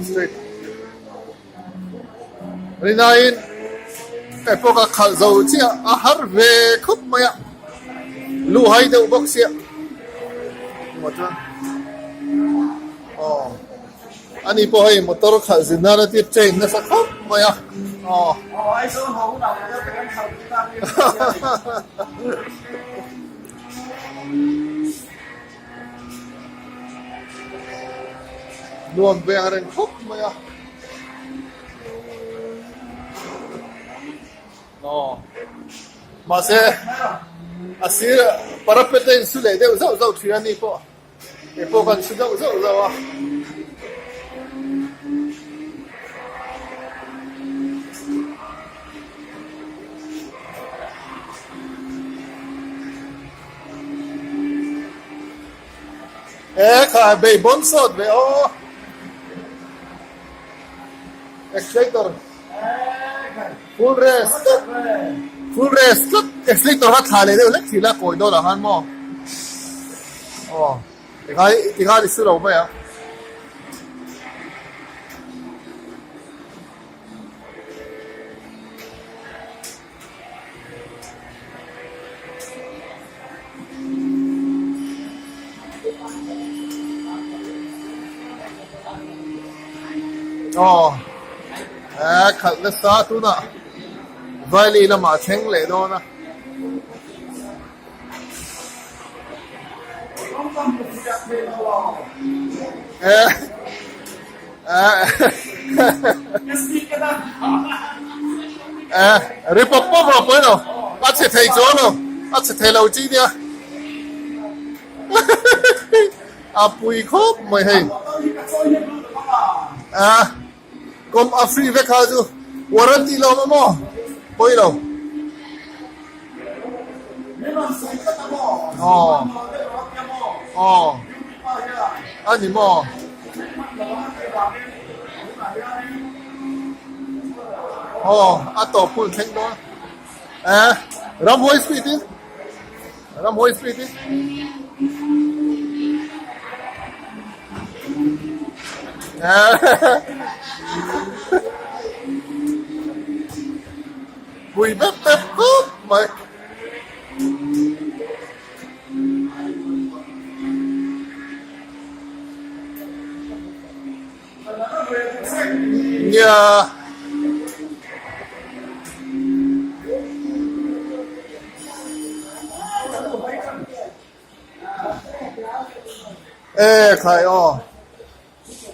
Straight. Rinain hei pawh ka khalh zo chiah a har ve khawp mai a lu hai deuh bawk sia engmaw chuan aw ani pawh hei motor khalh zin nan a tir train nasa khawp mai a aw. Nuam ve ang reng khawp mai a. Aw. Mahse a sir parapet a insu leh deuh zauh zauh thin a ni pawh. Kei pawh kan su deuh zauh zauh a. E kha bei bon sawt ve aw. Accelerator. Full rest tlat. Full rest tlat. Accelerator kha thla leh deuh hlek thil a kawi dawn ah khan maw. Aw. Tingai tingai ni su lo mai a. Aw eh khalh nasa tunah Valley lamah a thleng leh dawn a. Eh eh eh ri pawp pawp rawh pawi lo a chhe thei chuang lo a chhe thei lo chi nia a pui khawp mai hei ah kawm a free vek kha chu warranty lo awm maw pawi lo aw aw a ni maw aw a tawp hun thleng dawn eh ramhuai speed in ramhuai speed in Pui bep bep khawp mai. Nia. E khai aw.